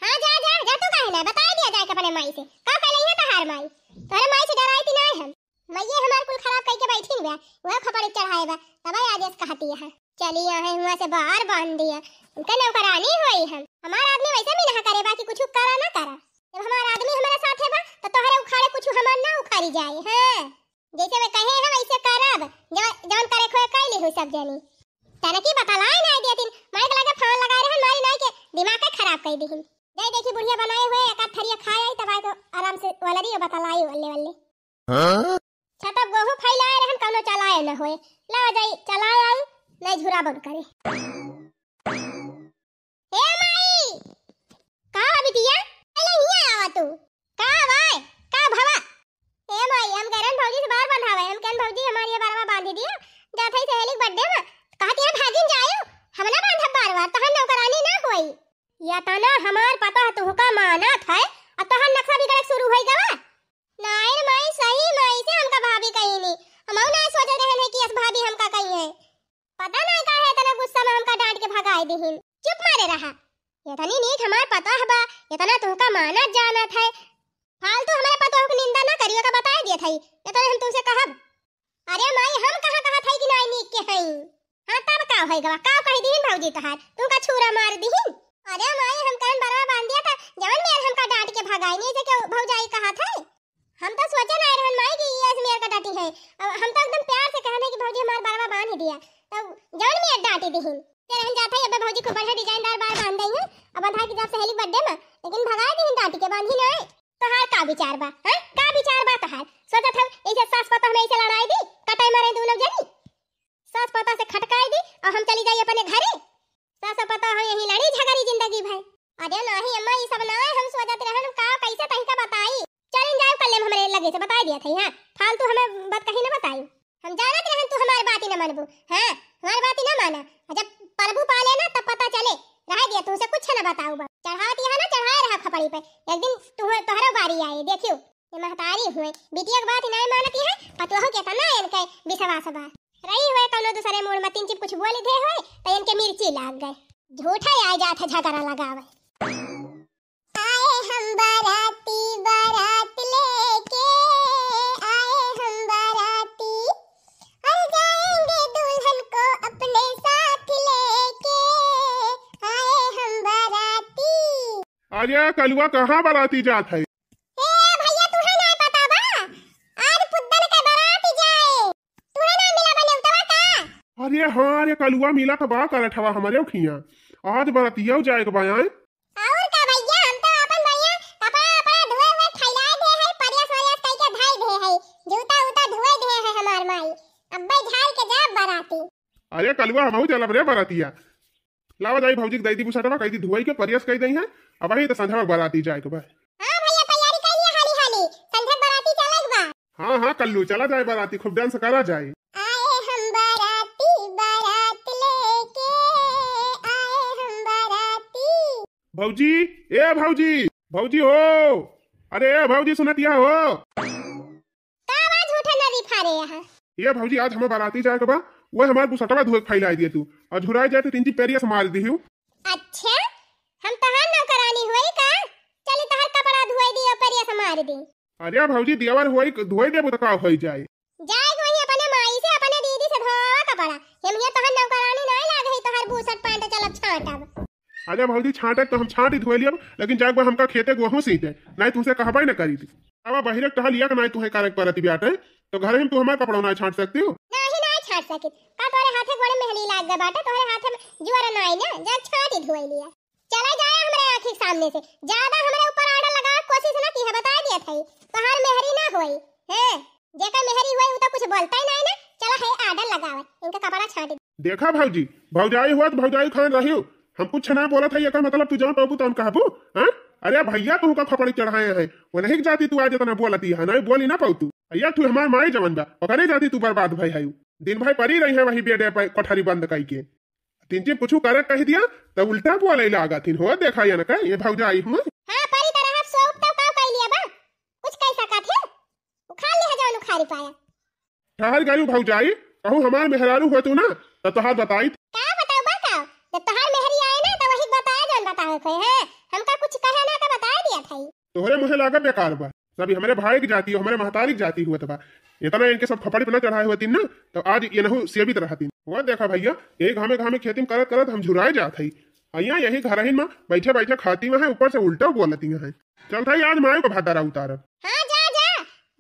हाँ जा जा जा, तू काहे ना बताई दिया जाए अपने माई से। का कहले है तहार माई? तोहरे माई से डराई थी ना हम। मैये हमार कुल खराब कई के बैठी बा, वह खपड़ी चढ़ाए बा, तब आज ऐस कहती है। चली आए हुआ से बार बांध दिया, उनका नौकरानी होई हम। हमार आदमी वैसे भी ना करे बा कि कुछ करा ना करा। जब हमार आदमी हमारे साथे बा, तो तोहरे उखाड़े कुछ हमार ना उखाड़ी जाए। हाँ, जैसे वे कहे हैं वैसे करब, जवन, जवन करे खोए कई लिहू सब जनी। तनकी बतलाए ना दिया तीन, माइक लगे फोन लगाए रहन, मारी नाई के दिमाग के खराब कर दिहिन। जाई देखी बुढ़िया बनाए हुए एक आध थरिया खाए आई, तब आए तो आराम से वलरी और बतलाई वल्ले वल्ले। हाँ? छतप गोहूं फैलाए रहन, कौनो चलाए न होए। ला जाई, चलाए आई, नहीं झुरा बन करे। हे माई, का हो बिटिया? अरे हिया आवा तू। का भाई, का भवा? हे माई, हम कह रहन भौजी से बार बंधावे, हम कहन भौजी हमारी ये बारवा बांधी दिया, जात है सहेली के बर्थडे में, कहती है भागिन जायो, हम ना बांधब बारवा, तहन नौकरानी ना होई। या तना हमार पता है तुहका मानत है, और तहन नक्शा बिगड़े शुरू होई गवा। नाई रे माई, सही माई से हमका भाभी कही नहीं। हमहू नाई सोचत रहन है कि यस भाभी हमका कही है। पता नाई काहे इतना गुस्सा में हमका डांट के भगाए दिहिन। चुप मारे रहा। इतनी नीक हमार पतोह बा, इतना तुहका मानत जानत है। फालतू हमारे पतोह की निंदा ना करियो, का बताए दिए थई। इतने हम तुमसे कहब। अरे माई, हम कहाँ कहा थई कि नाई नीक के हई? हाँ, तब का होई गवा? का कही दिहिन भौजी तोहार? तू का छुरा मार दिहिन? अरे माई, हम कहन बरवा बांध दिया था, जवन मेर हमका डांट के भगाई नहीं से क्यों भौजाई कहा था? हम तो सोचे ना रहन माई कि ये मेर का डांटी है। अब हम तो एकदम प्यार से कहने कि भौजी हमार बरवा बांध ही दिया, तो जवन मेर डांटी दिहिन। ते रहन जात है, अबे भौजी को बढ़िया डिजाइनदार बार बांध दई है। अब बंधा की जब सहेली बर्थडे में, लेकिन भगाए दिहिन डांटी के, बांधी ना। तोहार का विचार बा, हैं? का विचार बा तोहार? सोचत हव, ऐसे सास पतोह में ऐसे लड़ाई दी, कटाई मारे दोनों जनी। सास पतोह से खटकाई दी और हम चली जाई अपने घरे। सास पतोह हम यहीं लड़ी झगड़ी जिंदगी भर। अरे नाही अम्मा, ई सब ना हम सोचत रहन, का कैसे तनिका बताई। चलिन जाओ कल्ले में हमरे लगे से बताई दिया था, हाँ? फालतू हमें बात कहीं ना बताई। हम जानत रहन तू हमार बात ही ना मानबू, हाँ? हमार बात ही ना माना। और जब परबू पाले ना तब पता चले। रह दिया, तुमसे कुछ ना बताऊ बा। चढ़ावत यहाँ ना चढ़ाए रहा खपड़ी पे। एक दिन तुह-, तोहरो बारी आई, देखियो। ये महतारी हुए, बिटिया के बात ही नहीं मानती है, पतोहू के तना इनके विश्वास बा। रही होए कौनो दूसरे मूड में, तीन चीज कुछ बोल दे होए तो इनके मिर्ची लाग गए। झूठा ही आ जात है झगड़ा लगावे। आए हम बाराती बारात लेके, आए हम बाराती, और जाएंगे दुल्हन को अपने साथ लेके, आए हम बाराती। अरे कलुआ, कहाँ बाराती जात है? ए भैया, तुहे ना पता बा? आज पुद्दन के बाराती जाए। तुहे ना मिला बा नेवतवा का? अरे हाँ रे कलुआ, मिला तो बा करठवा हमरे उखिया। आज बारातिया जाए के बा आए। और का भैया, हम तो अपन बढ़िया कपड़ा वपड़ा धोए हुए फैला दे है, परियस वरियस कई के धाई दे है, जूता उता धोए दे है हमार माई। अब्बे झाड़ के जाब बाराती। अरे कलुआ, हमहू चलब रे बारातिया। लावा जाई भौजी के दई दी बुसटवा, कई दी धुआई के परियस कई दई है। अब वही तो संझवा के बाराती जाए के बा। हाँ भैया, तैयारी कर लिया हाली हाली, संझक बाराती चले के बा। हाँ हाँ कल्लू, चला जाए बाराती, खूब डांस करा जाए। आए हम बाराती बारात लेके, आए हम बाराती। भौजी, ए भौजी, भौजी हो, अरे ए भौजी सुनतिया हो। का आवाज उठे नदी फारे यहाँ? ए भौजी, आज हमें बाराती जाए के बा, वह हमार बुसटवा धोए के फैलाई दिए तू, और झुराए जाए तो तीन जी पेरिया से मार दी हूँ। अच्छा, हम तहार नौकरानी होई का? चली तहार कपड़ा धोए दी और पेरिया से मार दी। अरे भौजी, देवर होई, धोए देबो तो का होई जाए? जाए के वही अपने माई से, अपने दीदी से धोवा कपड़ा। हम ये तहार नौकरानी नहीं लागे है, तहार बूसट पैंट चलब छांटब। अरे भौजी, छांटे तो हम छांट ही धोए लियब, लेकिन जाए के बाद हमका खेते गोहूं सींचे, नहीं तुमसे कहबे न करी थी। अब बहिरे टहलिया के नहीं तुहे करे के परत बाटे, तो घर में तू हमार कपड़ा नहीं छांट सकती हो। नहीं, नहीं छांट सकित। का तोरे हाथे गोड़े मेहली लाग गए बाटे, तोरे हाथे में जोर नहीं ना, जा छांट ही धोए लिया। चला जाए हमरे आँखी के सामने से, ज्यादा हमरे ऊपर आर्डर लगावे के कोशिश ना की है, बताए दिया था, तोहार मेहरी ना होई। हैं, जेकर मेहरी होई उ तो कुछ बोलता ही नहीं ना। चला है आर्डर लगावे, इनका कपड़ा छांट दे। देखा भौजी, भौजाई हुआ तो भौजाई खान रही हो, हम कुछ ना बोलत है, एकर मतलब तू जौन कहबू तौन कहबू, हाँ? अरे भैया, तू का खपड़ी चढ़ाए हैं, वो नहीं जाती तू आज इतना बोलती है, नहीं बोली ना पाऊ तू। भैया, तू हमार माई जवन बा, ओकरे जाती तू बर्बाद भई है। दिन भर पड़ी रही है वही बेडे पे कोठरी बंद कई के। तीन चीज कुछ करे कह दिया, तब उल्टा बोले लागत हिन हो। देखा ये न का, ये भौजाई हुआ। हाँ, परी तरह सोप तब का कह लिया बा? कुछ कह सकत है? उखाड़ ले है जौन उखाड़ी पाया। ठहर गई भौजाई, कहूँ हमार मेहरारू होतू ना, तो तोहार बताई। का बताऊ बा का? जब तोहार मेहरी आए ना, तो वही बताए जौन बताए थे, हैं? हमका कुछ कहे ना, तो बताए दिया था। तोहरे मुँहे लागे बेकार बा। सब हमरे भाई के जाती हो, हमरे महतारी के जाती हुआ बा। इतना इनके सब खपड़ी पे ना चढ़ाए हुए तीन ना, तो आज ये नहु सेवित रहतीन। वो देखा भैया, यही घामे घामे खेती में करत करत हम झुराए जात हई। अइया यही घरहिन में बैठे बैठे खाती में है, ऊपर से उल्टा बोलती हैं। चल था आज माई को भातारा उतारब। हाँ, जा, जा,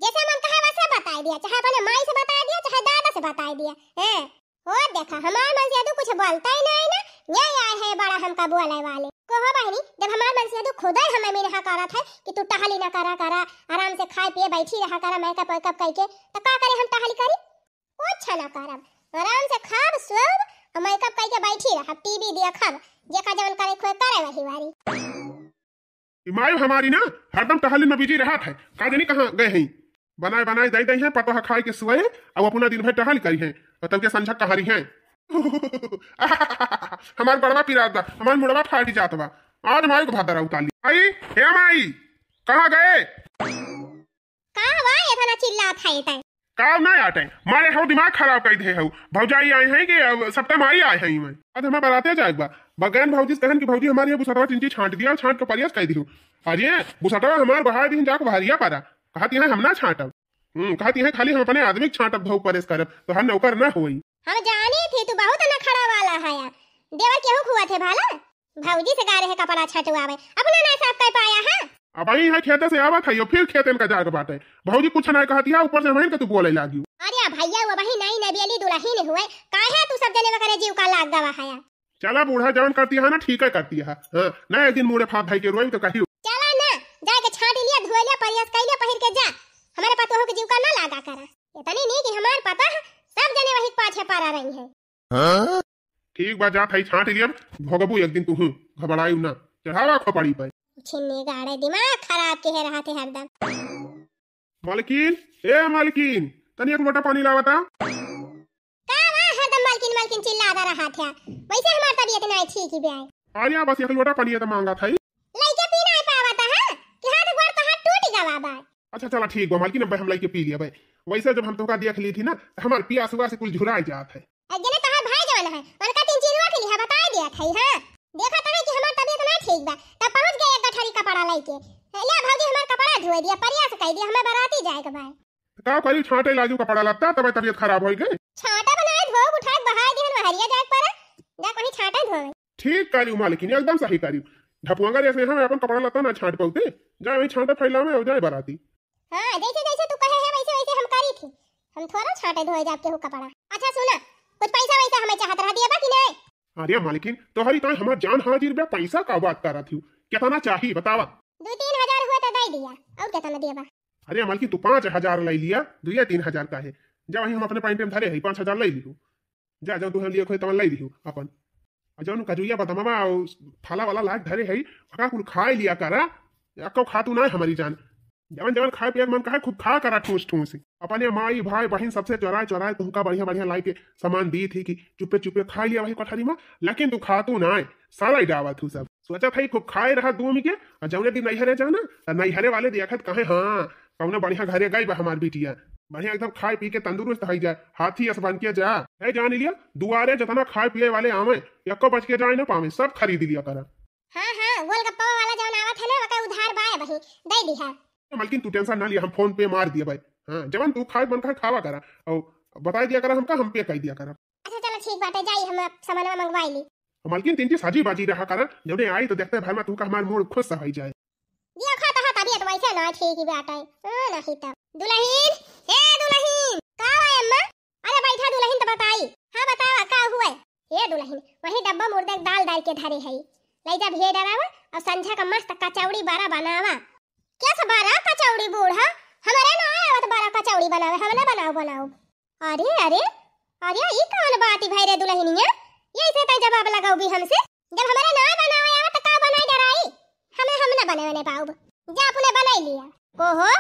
जैसे मन कहे वैसे बताई दिया, चाहे अपने माई से बताई दिया, चाहे दादा से बताई दिया। हैं? हो देखा, हमार मनसेधू कुछ बोलता ही नहीं ना, यही आए है बड़ा हमका बोले वाले। कहो बहनी, जब हमार मनसेधू खुदे हमें मिनहा करत है कि तू टहली ना करा करा, आराम से खाए पिए बैठी रहा करा मेकअप वेकअप कइके, तो का करे हम टहली करी? कुछ ना करब, आराम से खाब सोब और मेकअप कइके बैठी रहब, टीवी देखब, जेका जवन करे खोए करे वही वारी। ई माई हमारी ना हरदम टहली में बिजी रहत है, का जानी कहाँ गए हैं। बनाए बनाए दे दे हैं, पतोह खाए के सोए, अब अपना दिन भर टहल करी हैं, और तब के संझा कहारी हैं। हमार बड़वा पिरात बा, हमार मुड़वा फाटी जात बा। आज माई को भादरा उतार ली। आई, हे माई, कहाँ गए? का हुआ, इतना चिल्लात है तै? का ना आटे, मारे हौ दिमाग खराब कर दे हौ। भौजाई आए हैं कि अब सब तै माई आए हैं मैं। आज हमें बराते जाए बा। बगैन भौजी से कहन कि भौजी हमारी ये बुसटवा चिंची छांट दिया, छांट के परियस कर दियो। अरे बुसटवा हमार बहा दिन जाके बहरिया पारा। कहती है हम ना छांटब। हम्म, कहती है खाली हम अपने आदमी के छांटब धो परेस करब, तो हर नौकर ना होई। हम जानी थी तू बहुत नखरा वाला है। देवर केहू खुआ थे भाला? भौजी से गा रहे कपड़ा छटवावे, अपना ना साफ कर पाया है। अब आई है खेते से आवत है, यो फिर खेते का जाग बाटे। भौजी कुछ ना कहती है, ऊपर से हमहिन के तू बोले लागी। अरे भैया, वो वही नई नबेली दुल्हन हुए, काहे तू सब जने वकरे जीव का लाग गवा है? चला बूढ़ा जवन करती है ना, ठीक है करती है। हाँ, ना एक दिन मुड़े फात भाई के रोई तो कहियो। चला ना, जाए के छांट लिया, धोए लिया, परियस कर लिया, पहिर के जा। हमारे पतोह के जीव का ना लागा करा। इतनी नी कि हमार पतोह सब जने वही पाछे पड़ा रही है। हाँ? ठीक बा, जात हई छांट लियब, भोगबू एक दिन तुहू, घबरायू ना, चढ़ावा खोपड़ी पे। छिन्नी गाड़े दिमाग खराब के है रहते हरदम। मालकिन, ए मालकिन, तनी एक लोटा पानी लावा ता। का बा हरदम मालकिन मालकिन चिल्लाता रहत है? वैसे हमार तबीयत नाई ठीक ही बे। अरे बस एक लोटा पानी है तो मांगा था। लइके पी नाई पावत है कि हाथ गोड़ तो हाथ टूट गवा बा। अच्छा चला ठीक बा मालकिन, अब हम लइके पी लिया बे। वैसे जब हम तोहका देख ली थी ना, तो हमार पियास उआस कुल झुराई जात है। अ, जने तोहार भाई जवन है, उनका तीन चीज हुआ के लिहा बताए दिया था, हाँ। देखा तने कि हमार तबीयत ना ठीक बा, तब पहुँच गए एक गठरी कपड़ा लेके। ले भौजी, हमार कपड़ा धोए दिया, प्रयास कर दिया, हमें बराती जाए के बा। तो का करी, छांटे लाजू कपड़ा लत्ता, तब तबीयत खराब होई गई। छांटा बनाए धो उठा के बहाए दिहन, वहरिया जाए के पड़ा, जा कहीं छांटे धोए। ठीक करी मालकिन, एकदम सही करी। ढपुआंगा जैसे हम अपन कपड़ा लत्ता ना छांट पाउते, जाए वही छांटे फैला में हो जाए बराती। हाँ, जैसे जैसे तू कहे है वैसे वैसे हम करी थी। हम थोड़ा छांटे धोए जाब केहू कपड़ा। अच्छा सुना, कुछ पैसा वैसा हमें चाहत रहा, दिया बा कि नहीं? अरे मालकिन, तोहरी ताई हमार जान हाजिर बा, पैसा का बात करत हियो? कितना चाही बतावा। दो तीन हजार हुआ तो दे दिया, और कितना दिया बा? अरे मालकिन, तू पाँच हजार ले लिया, दो या तीन हजार का है। जा वहीं हम अपने पैंटे में धरे है, पाँच हजार ले लियो। जा, जब तुहन लिए खोए तवन ले लियो अपन। और जौन कजुइया बदामवा और फला वाला लाग धरे है, ओका कुल खाए लिया करा। एको खा तू ना हमारी जान। जवन जवन खाए पिए के मन कहे खूब खा करा ठूस ठूस। अपने माई भाई बहिन सबसे चोराए चोराए तुमका बढ़िया बढ़िया लाई के सामान दी थी कि चुप्पे चुप्पे खा लिया वही कोठरी में, लेकिन तू खा तू ना, सारा ही डावा तू सब। सोचा था खूब खाए रहा दू मिके, और जौने दिन नैहरे जाना, तो नैहरे वाले देखत कहे, हाँ, कौनो बढ़िया घरे गई बा हमार बिटिया, बढ़िया एकदम खाए पी के तंदुरुस्त है जाए, हाथी अस बन के जा। है जान लिया, दुआरे जितना खाए पिए वाले आवे, एको बच के जाए ना पावे, सब खरीद लिया करा। हाँ, हाँ, गोलगप्पा वाला जौन आवत है ना, ओकर उधार बाय बही, दे दिहा। ए, मलकिन, तू टेंशन ना लिया, हम फोन पे मार दिया भाई। हाँ, जवन तू खाए मन कहे खावा करा, और बताई दिया करा हमका, हम पे कर दिया करा। अच्छा, चलो ठीक बाटे, जाई हम अब सामानवा मंगवाई ली। मलकिन, तीन चीज साजी बाजी रहा करा, जौने आई तो देखते भर में तू का हमार मूड खुश हो जाए। देखा तो तबीयत वैसे ना ठीक ही बाटे। हाँ, नहीं तब। दुलहिन, ए दुलहिन, का हुआ अम्मा? अरे बैठा दुलहिन तो बताई। हाँ बतावा का हुआ? ए दुलहिन, वही डब्बा मुर्दे के दाल डाल के धरे है। ले जा भेड़ डरावा और संझा का मस्त कचौड़ी बड़ा बनावा। कैसे बड़ा कचौड़ी बूढ़ा? हमारे ना आवत बड़ा कचौड़ी बनावे, हम ना बनाओ बनाओ। अरे, अरे, अरे, ई कौन बात भई रे दुलहिनिया? यैसे तै जवाब लगाउबी हमसे? जब हमरे ना बनावे आवे त का बनाई डराई? हमें हम ना बने बने पाउब। जा अपने बनाई लिया। ओहो,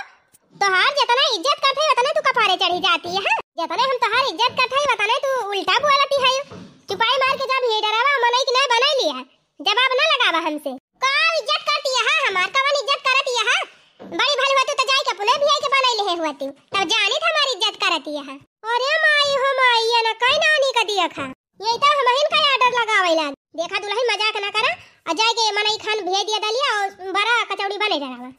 तोहार जितना इज्जत करत है उतने तू कपारे चढ़ी जाती है। जितने हम तोहार इज्जत करत है उतने तू उल्टा बोलती है। चुपाई मार के जा भेड़ डरावा मनई के ना बनाई लिया। जवाब ना लगावा हमसे। का इज्जत करती है हमार? कवन इज्जत करती है? बड़ी भली होती तो जाई के अपने भी आई के बनाई लेहे होती। तब जानी था हमारी इज्जत करती है। अरे माई हो माई, ये ना कई नानी का दिया खा। ये तो हमहिन का आर्डर लगावे लाग। देखा दुलहिन मजाक ना करा। और जाए के मनई खान भेज दिया दलिया और बड़ा कचौड़ी बने डरावा।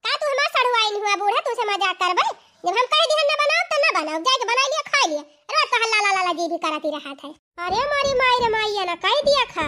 का तू हमार सढ़ुआइन हुआ बूढ़ा, तू से मजाक करबे? जब हम कह दिहन ना बनाओ तो ना बनाओ, जाए के बनाई लिया, खाई लिया। रोज तो हल्ला ला ला ला जी भी करती रहत है। अरे मारी माई रे माई, ये ना कह दिया खा।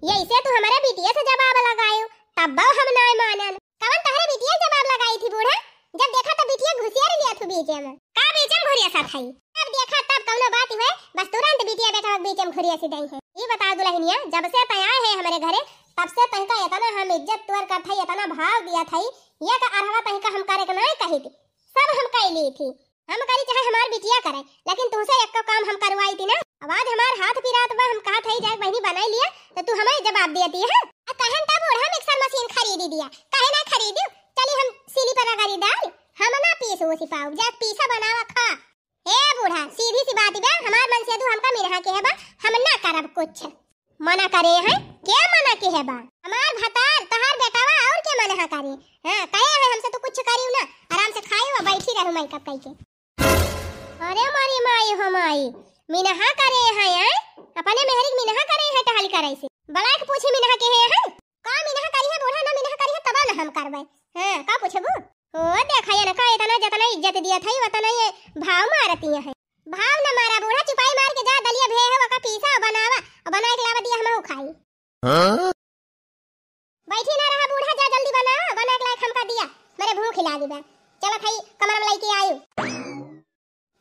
यैसे तू हमारे बिटिया से जवाब लगायो, तब हम ना मानन। कवन तहरे बिटिया जवाब लगाई थी बूढ़ा? जब देखा तो बिटिया घुसियार लिया थू बीचे में। का बीचे में घुरिया सा थाई? अब देखा तब कौनो बात हुए, बस तुरंत बिटिया बेटा के बीचे में घुरिया सी दई है। ई बताओ दुलहिनिया, जब से तै आए है हमारे घरे, तब से तैका इतना हम इज्जत तोर करत है, इतना भाव दिया था, ये का अरहवा तैका हम करे के ना कही थी, सब हम कह ली थी। हम करी चाहे हमार बिटिया करे, लेकिन तुमसे एक काम हम करवाई थी ना। अब आज हमार हाथ पिरात बा, हम कहा था जाए बहनी बनाई लिया, तो तू हमें जवाब दिया थी है। आ कहन तब बूढ़ा मिक्सर मशीन खरीदी दिया, काहे ना खरीदी? चली हम सिली पर रगड़ी दाल, हम ना पीस उसी पाऊ, जा पीसा बनावा खा। ए बूढ़ा, सीधी सी बात बा, हमार मन से तू हमका मिनहा के है बा, हम ना करब कुछ। मना करे हैं? के मना के है बा? हमार भतार, तहार बेटावा, और के मना करे? हाँ, कहे हैं हमसे तू कुछ करियो ना, आराम से खाइयो और बैठी रहो मेकअप करके। अरे मारी माई हो माई, मिनहा करे हैं, हैं? अपने मेहरी के मिनहा करे हैं टहल करे से। बलाक पूछी मिनहा के है, हैं? का मिनहा करी है बूढ़ा, ना मिनहा करी है तब ना हम करबे। हाँ, का पूछबू? ओ देखा ये ना का इतना जतना इज्जत दिया था, वतना ये भाव मारती है। भाव न मारा बूढ़ा, चुपाई मार के जा दलिया भे है, ओका पीसा और बनावा, और बनाए के लावा दिया हमहू खाई। हाँ? बैठी ना रहा बूढ़ा, जा जल्दी बनावा, बना के लायक हमका दिया, मेरे भूख लागी बा। चला थाई कमर में लेके आयु।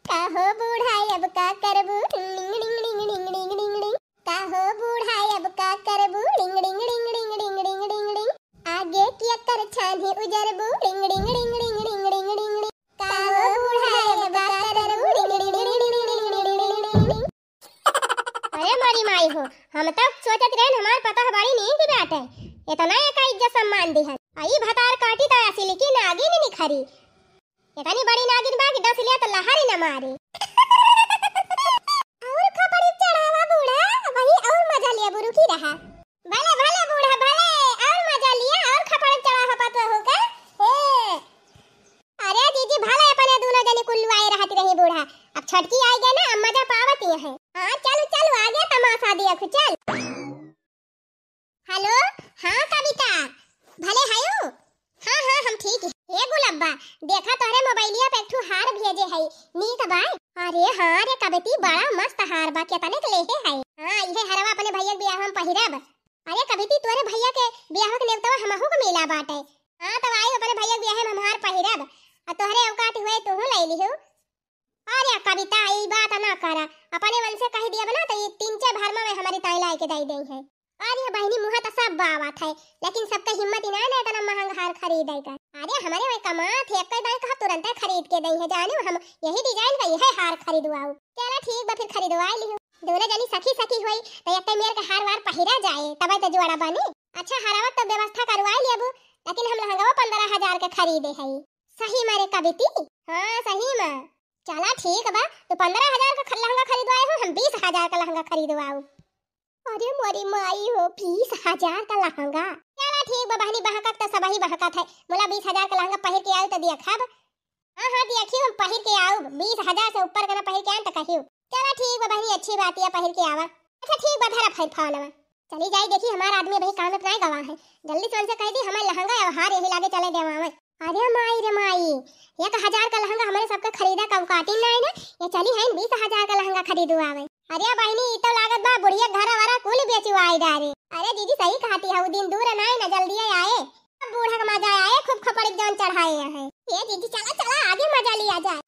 का हो बूढ़ा अब का करबू? डिंग डिंग डिंग डिंग डिंग डिंग डिंग। का हो बूढ़ा अब का करबू? डिंग डिंग डिंग डिंग डिंग डिंग डिंग डिंग। आगे की अकर छानी उजरबू? डिंग डिंग डिंग डिंग डिंग डिंग डिंग डिंग। का हो बूढ़ा अब का करबू? डिंग डिंग डिंग डिंग डिंग डिंग डिंग। अरे मारी माई हो, हम तो सोचत रहन हमार पतोह बड़ी नीक बाटे, इतना एका इज्जत सम्मान दिहन। आ ई भतार काटी तो सिल्की नागिन निखरी। इतनी बड़ी नागिन बा कि डस लिया तो लहर ही न मारे। और खपड़ी चढ़ावा बूढ़ा, वही और मजा लिया बुरु की रहा। भले, भले बूढ़ा, भले, और मजा लिया, और खपड़ी चढ़ावा पतोह का। ए, अरे दीदी, भले अपने दोनों जनी कुल्लू आए रहा, है, नीक बाय। अरे हाँ रे कबिती, बड़ा मस्त हार बा, केतने के लेहे है? हाँ, इहे हरवा अपने भैया के बियाह में पहिरब। अरे कबिती, तोरे भैया के बियाह के नेवतवा हमहू के मिला बाटे। हाँ, तब आई अपने भैया के बियाह में हम हार पहिरब, आ तोहरे औकात हुए तोहू ले लिहू। अरे कविता, ई बात ना करा, अपने मन से कह दिया ना तो ये तीन चार भर में हमारी ताई लाई के दे दे है। अरे बहिनी, मुँह तो सब बावत है, लेकिन सबके हिम्मत ही ना है इतना महंगा हार खरीदे का। अरे हमरे वही कमात है, एक दाई कहा तुरंत खरीद के दे है, जाने हम यही डिजाइन का यही हार खरीदवाऊ। चला ठीक बा, फिर खरीदवा लिहू। दोनों जनी सखी सखी होई तो एक मेर के हार वार पहिरा जाए, तब तो जोड़ा बनी। अच्छा हरावत तो व्यवस्था करवा लेबू, लेकिन हम लहंगवा पंद्रह हजार के खरीदे है। सही में रे कबिती? हाँ सही में। चला ठीक बा, तू पंद्रह हजार का ख-, लहंगा खरीदवाए हो, हम बीस हजार का लहंगा खरीदवाऊ। अरे मोरी माई हो, बीस हजार का लहंगा। चला ठीक बा बहनी, बहकत तो सबही बहकत है, बोला बीस हजार का लहंगा पहिर के आऊ तो देखब। हाँ हाँ, देखियो हम पहिर के आऊ, बीस हजार से ऊपर का ना पहिर के आए तो कहियो। चला ठीक बा बहनी, अच्छी बात है, पहिर के आवा। अच्छा ठीक बा, धरा फिर फोनवा। चली जाई, देखी हमार आदमी अभी काम में अपना गवा है, जल्दी से उनसे कह दी हमार लहंगा और हार यही लागे चले देवावे। अरे माई रे माई, एक हजार का लहंगा हमरे सबके खरीदा कब काटी ना है ना, ये चली है बीस हजार का लहंगा खरीदू आवे। अरे बहिनी, ई तो लागत बा बुढ़िया घर वाला कुल बेचवाई डारे। अरे जीजी सही कहती है, वो दिन दूर ना है ना, जल्दी आए। अब बूढ़ा का मजा आए, खूब खपड़ी जौन चढ़ाए है। ए जीजी चला चला, आगे मजा लिया जाए।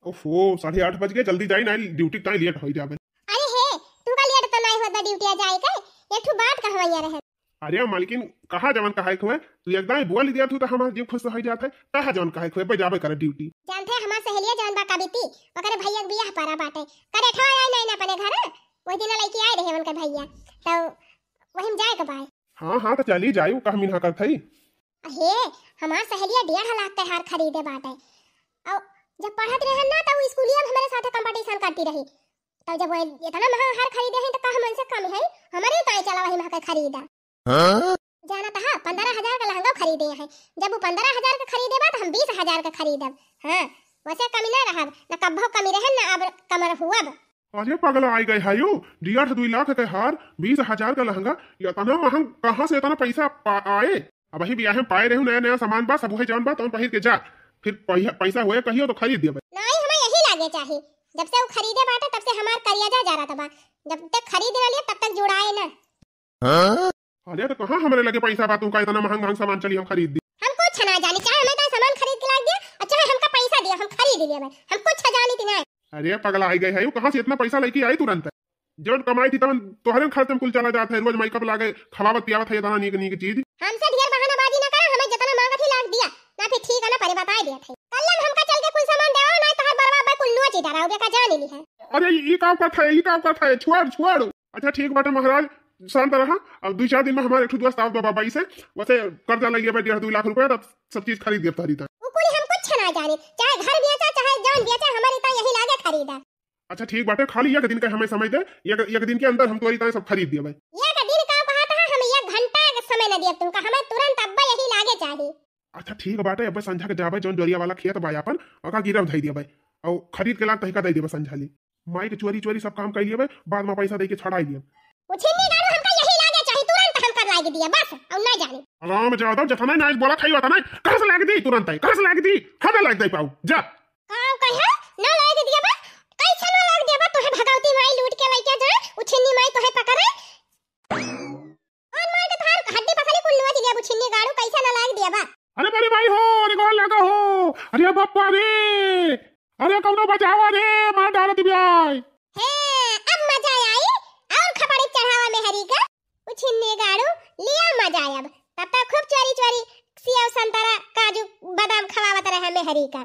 ओफो, साढ़े आठ बज गए, जल्दी जाई ना, ड्यूटी ताई लेट होई जाबे। अरे हे, तू का लेट तो नहीं होता ड्यूटी आ जाए के? एक ठो बात कहवैया रहे। अरे मालकिन, कहा जवन कहे खुए, तू एकदम बोल दिया तू तो हमार जीव खुश हो जात है। कहा जवन कहे खुए, बे जाबे करे ड्यूटी। जानते हैं हमार सहेलिया जवन बा कबिती, ओकरे भैया के बियाह परा बाटे। करे ठो आई नहीं ना अपने घर, वही दिन लड़की आए रहे उनके भैया, तो वही में जाए के बाय। हाँ हाँ, तो चली जाई, कह मिनहा करत है। अहे, हमार सहेलिया डेढ़ लाख के हार खरीदे बाटे। और जब पढ़त रहन ना, तो उ स्कूलिया में हमारे साथे कंपटीशन करती रही। तब जब वो इतना महंगा हार खरीदे हैं, तो का हम उनसे कम है? हमारे ताई चला वही महंगा खरीदा। हाँ? जाना तहा, पंद्रह हजार का लहंगा खरीदे हैं। जब वो पंद्रह हजार का खरीदे बा, तो हम बीस हजार का खरीदब। हाँ, वैसे कमी ना रहब, ना कब्बो कमी रहन, ना अब कमर हुअब। अरे पगला आई गए हायो, डेढ़ दुई लाख के हार, बीस हजार का लहंगा, इतना महंग कहाँ से इतना पैसा पा-, आए? अब वही बियाह में पाए रहू, नया नया सामान बा, सब वही जौन बा तौन पहिर के जा, फिर पै-, पैसा होए कहियो तो खरीद देबे। नहीं, हमें यही लागे चाही, जब से वो खरीदे बाटे तब से हमार करिया जा जा रहा बा, जब तक खरीद ना लिया तब तक जुड़ाए ना। हाँ? अरे तो कहाँ हमरे लगे पैसा बा, तुमका इतना महंग महंग सामान चली हम खरीद दी। हम कुछ ना जानी, चाहे हमें तो सामान खरीद के ला दिया और चाहे हमका पैसा दिया, हम खरीद लिया भाई, हम कुछ जानी थी ना। अरे पगला आई गए है, कहाँ से इतना पैसा लेके आई तुरंत? जब कमाई थी तब तोहरे खर्च में कुल चला जात है, रोज मेकअप लागे, खवावत पियावत है इतना नीक नीक चीज। हमसे ढेर बहानाबाजी ना करा, हमें जितना मांगत ही लाग दिया, ना फिर ठीक है ना परे बताए दिया था। कल हम हमका चल के कुल सामान देवाओ, ना तोहर बरवा बे कुल नोच ही डराओ, बेका जान ली है। अरे ई का कथा है, ई का कथा है, छोड़ छोड़। अच्छा ठीक बाटे महाराज, शांत रहा। अब दुई चार दिन में हमारे एक ठो दोस्त आवत बा बम्बई से, वैसे कर्जा ले लिया डेढ़ दुई लाख रुपया, तब सब चीज खरीद देब तहरी तक। उ कुली हम कुछ ना जाने, चाहे घर बेचा, चाहे जौन बेचा, हमारे इतना यही लागे खरीदा। अच्छा ठीक बाटे, खाली एक दिन का हमें समय दे, एक, एक दिन के अंदर हम तोरी ताई सब खरीद देबे। एक दिन का कहा था, हम एक घंटा के समय न दिए तुमका, हमें तुरंत अब्बा यही लागे चाही। अच्छा ठीक बाटे, अब्बे संझा के जाबे जौन जोरिया वाला खेत बा अपन, ओका गिरव धई देबे, और खरीद के लाग तहिका दे देबे संझाली। माई के चोरी चोरी सब काम कर लेबे, बाद में पैसा दे के छड़ाई लेब। उछिन्नी गाड़ू, हमका यही लागे चाही, तुरंत हमका लाग दिया बस, और ना जाने। राम जादव, जतना नाइस बोला खाई होता ना, कहाँ से लाग दी तुरंत है, कहाँ से लाग दी, हमें लाग दे पाऊ, जा। का कहे? ना लाग दिया बा? कैसे ना लाग दिया बा? तोहे भगवती माई लूट के लेके जाए, उछिन्नी माई तोहे पकड़े। कौन मार के तोहार हड्डी पसली कुल नोच लिया, उछिन्नी गाड़ू, कैसे ना लाग दिया बा? अरे बड़ी माई हो, अरे गोर लगा हो, अरे बापा रे, अरे कौनो बचावा रे, मार डालत बियाय। हे, अब मजा आई, और खपड़ी चढ़ावा मेहरी का। उछिन्नी गाड़ू, लिया मजा अब। तब तक खूब चोरी चोरी सेव, संतरा, काजू, बादाम खवावत रहे मेहरी का।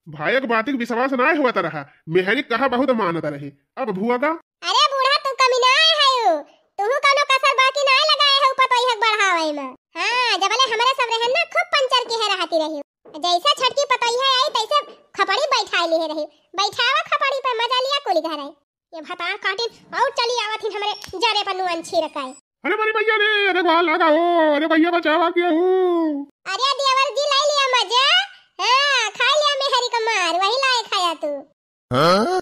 भाई एक बात के विश्वास ना होत रहा, मेहरी कहा बहुत मानत रहे। अब भुआ का? अरे बूढ़ा, तू कमी ना आए है, तू कौनो कसर बाकी ना लगाए है पतोहिया के बढ़ावे में। हाँ, जबले हमरे सब रहन ना, खूब पंचर के है रहती रही। जैसे छटकी पतोहिया आई, तैसे खपड़ी बैठाए लिए रही। बैठावा खपड़ी पे, मजा लिया कुली घर आई। ये भतार काटिन और चली आवत हिन हमरे जरे पर नुअन छिड़काए। अरे बड़ी भैया रे, अरे बाल लगा हो, अरे भैया बचावा के हूँ। अरे देवर जी, लाई लिया मजा, हाँ, खा लिया मेहरी का मार, वही लाए खाया तू। हाँ?